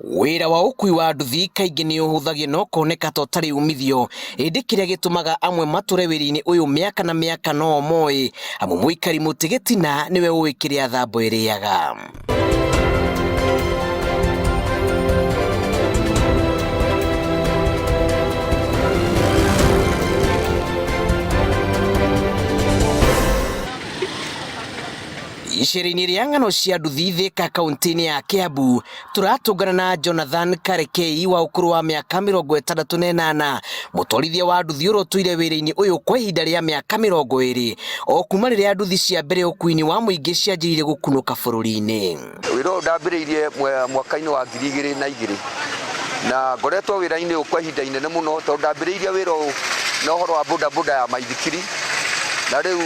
Wĩra wa ũkui wa nduthi kaingĩ nĩ ũhũthagio na ũkoneka ta ũtarĩ umithio, ĩndĩ kĩrĩa gĩtũmaga amwe matũre wĩra-inĩ ũyũ mĩaka na mĩaka no o moĩ, amu mũikari mũtĩ gĩtina nĩwe ũĩ kĩrĩa thambo ĩrĩaga. Icera-inĩ rĩa ng'ano cia nduthi Thika kaunti-inĩ ya Kiambu, tũratũngana na Jonathan Karekei wa ũkũrũ wa mĩaka 68, mũtwarithia wa nduthi ũrĩa ũtũire wĩra-inĩ ũyũ kwa ihinda rĩa mĩaka 20, o kuma rĩrĩa nduthi cia mbere ũkuui-inĩ wa mũingĩ cianjĩrĩirie gũkunũka bũrũri-inĩ. Wĩra ũyũ ndambĩrĩirie mwaka-inĩ wa 2002 na ngoretwo wĩra-inĩ ũyũ kwa ihinda inene mũno tondũ ndambĩrĩirie wĩra ũyũ na ũhoro wa bodaboda ya maithikiri na rĩu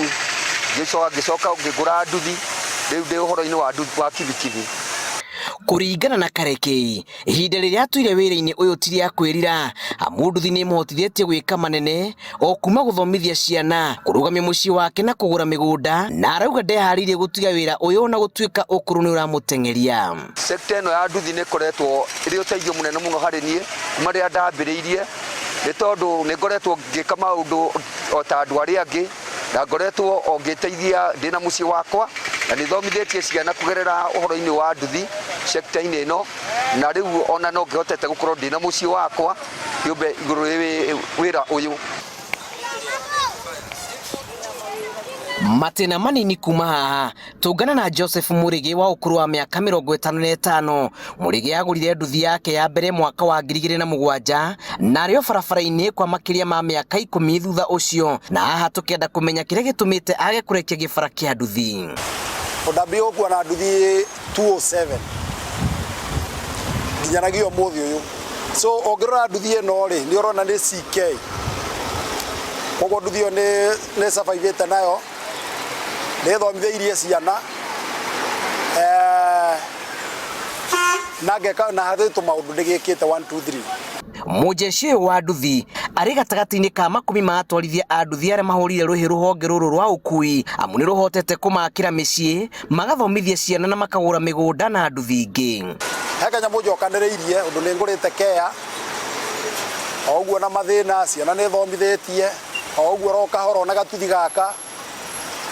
ngĩcoka ngĩcoka ngĩgũra nduthi rĩu ndĩ ũhoro-inĩ wa nduthi wa kibikibi. Kũringana na Karekei, ihinda rĩrĩa atũire wĩra-inĩ ũyũ ti rĩa kwĩrira, amu nduthi nĩ ĩmũhotithĩtie gwĩka manene o kuma gũthomithia ciana, kũrũgamia mũciĩ wake na kũgũra mĩgũnda, na arauga ndeharĩirie gũtiga wĩra ũyũ ona gũtuĩka ũkũrũ nĩ ũramũteng'eria. Sector ĩno ya nduthi nĩ ĩkoretwo ĩrĩ ũteithio mũnene mũno harĩ niĩ kuma rĩrĩa ndambĩrĩirie, nĩ tondũ nĩ ngoretwo ngĩka maũndũ o ta andũ arĩa angĩ, na ngoretwo o ngĩteithia ndĩna mũciĩ wakwa, na nĩ thomithĩtie ciana kũgerera ũhoro-inĩ wa nduthi sector-inĩ ĩno, na rĩu ona no ngĩhotete gũkorwo ndĩna mũciĩ wakwa kĩũmbe igũrũ rĩ wĩra ũyũ. Matĩna manini kuma haha tũngana na Joseph Mũrĩgĩ wa ũkũrũ wa mĩaka 55. Mũrĩgĩ agũrire nduthi yake ya mbere mwaka wa 2007 na arĩ o barabara-inĩ kwa makĩria ma mĩaka 10 thutha ũcio, na haha tũkenda kũmenya kĩrĩa gĩtũmĩte age kũrekia gĩbara kĩa nduthi. Ndambĩrĩirie gũkua na nduthi 207 nginyanagia ũmũthĩ ũyũ. So ũngĩrora nduthi ĩno rĩ, nĩ ũrona nĩ CK. Koguo nduthi ĩyo nĩ survive nayo, nĩ ĩthomithĩirie ciana na ngeka na harĩ tũmaũndũ ndĩgĩkĩte 1 2 3. Mũjeshi ũyũ wa nduthi arĩ gatagatĩ-inĩ ka makumi ma atwarithia a nduthi arĩa mahũrire rũhĩ rũhonge rũrũ rwa ũkui, amu nĩ rũhotete kũmakĩra mĩciĩ, magathomithia ciana na makagũra mĩgũnda na nduthi ingĩ. He kanyamũ njokanĩrĩirie ũndũ nĩ ngũrĩte kea o ũguo na mathĩna, ciana nĩ thomithĩtie o ũguo oro kahora ona gatuthi gaka,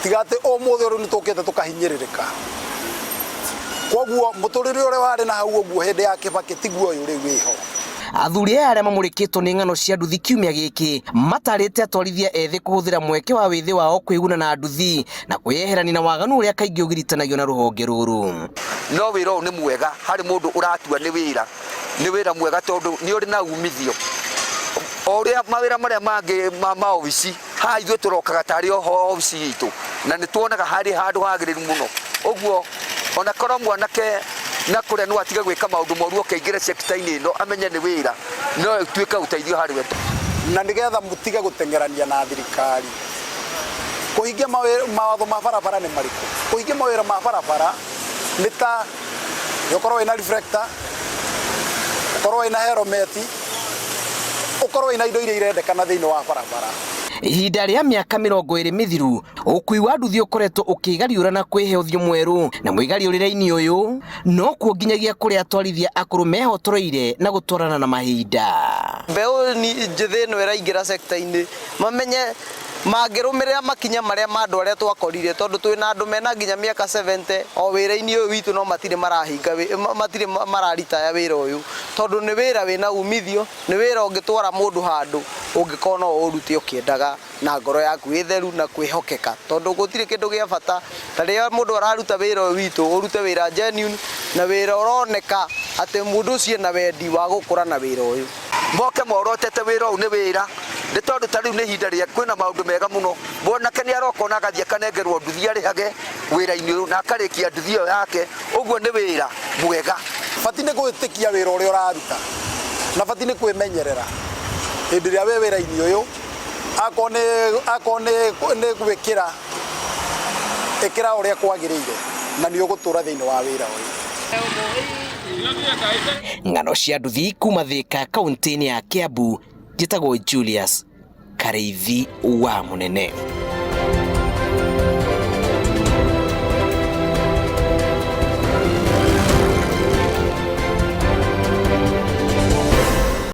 tiga atĩ ũmũthĩ ũyũ nĩ tũkĩte tũkahinyĩrĩrĩka. Koguo mũtũrĩre ũrĩa warĩ na hau ũguo hĩndĩ ya Kĩbakĩ tiguo ũyũ rĩu wĩho. Athuri aya arĩa mamũrĩkĩtwo nĩ ng'ano cia nduthi kiumia gĩkĩ matarĩte atwarithia ethĩ kũhũthĩra mweke wa wĩthĩ wao kwĩguna na nduthi na kwĩyeherania na waganu ũrĩa kaingĩ ũgiritanagio na rũhonge rũrũ. No wĩra ũyũ nĩ mwega harĩ mũndũ ũratua nĩ wĩra, nĩ wĩra mwega tondũ nĩ ũrĩ na umithio. O ũrĩa mawĩra marĩa mangĩ ma obici, haha ithuĩ tũrokaga tarĩ o obici itũ na nĩ tuonaga harĩ handũ hagĩrĩru mũno. Ũguo ona korwo mwanake na kũrĩa no atige gwĩka maũndũ moru oke aingĩre sector-inĩ ĩno amenye nĩ wĩra, no ĩtuĩke ũteithio harĩ we. Na nĩgetha mũtige gũteng'erania na thirikari. Kũhingia mawatho ma barabara nĩ marĩkũ? Kũhingia mawĩra ma barabara nĩ ta ũkorwo wĩna reflector, ũkorwo wĩna helmet, ũkorwo wĩna indo iria irendekana thĩinĩ wa barabara. Ihinda rĩa mĩaka 20 mĩthiru, ũkui wa nduthi ũkoretwo ũkĩgariũra na kwĩhe ũthiũ mwerũ, na mwĩgariũrĩre-inĩ ũyũ nokuo nginyagia kũrĩa atwarithia akũrũ mehotoroire na gũtwarana na mahinda. Mbeũ njĩthĩ ĩno ĩraingĩra sector-inĩ mamenye mangĩrũmĩrĩra makinya marĩa ma andũ arĩa twakorire, tondũ twĩna andũ mena nginya mĩaka 70 o wĩra-inĩ ũyũ witũ no matirĩ marahinga, matirĩ mararitaya wĩra ũyũ, tondũ nĩ wĩra wĩna umithio, nĩ wĩra ũngĩtwara mũndũ handũ ũngĩkorwo no ũũrute ũkĩendaga na ngoro yaku ĩ theru na kwĩhokeka, tondũ gũtirĩ kĩndũ gĩa bata ta rĩrĩa mũndũ araruta wĩra ũyũ witũ, ũrute wĩra genuine na wĩra ũroneka atĩ mũndũ ũcio ena wendi wa gũkũra na wĩra ũyũ. Moke morotete wĩra ũyũ nĩ wĩra, nĩ tondũ ta rĩu nĩ ihinda rĩa kwĩna maũndũ mega mũno. Mwanake nĩ aroka ona agathiĩ akanengerwo nduthi arĩhage wĩra-inĩ ũyũ na akarĩkia nduthi ĩyo yake, ũguo nĩ wĩra mwega. Bati nĩ gwĩtĩkia wĩra ũrĩa ũraruta na bati nĩ kwĩmenyerera hĩndĩ ĩrĩa wĩ wĩra-inĩ ũyũ, akorwo nĩ akorwo nĩ nĩ gwĩkĩra, ĩkĩra ũrĩa kwagĩrĩire na nĩ ũgũtũra thĩinĩ wa wĩra ũyũ. Ng'ano cia nduthi kuma Thika kaunti-inĩ ya Kiambu, njĩtagwo Julius Karĩithi wa Mũnene.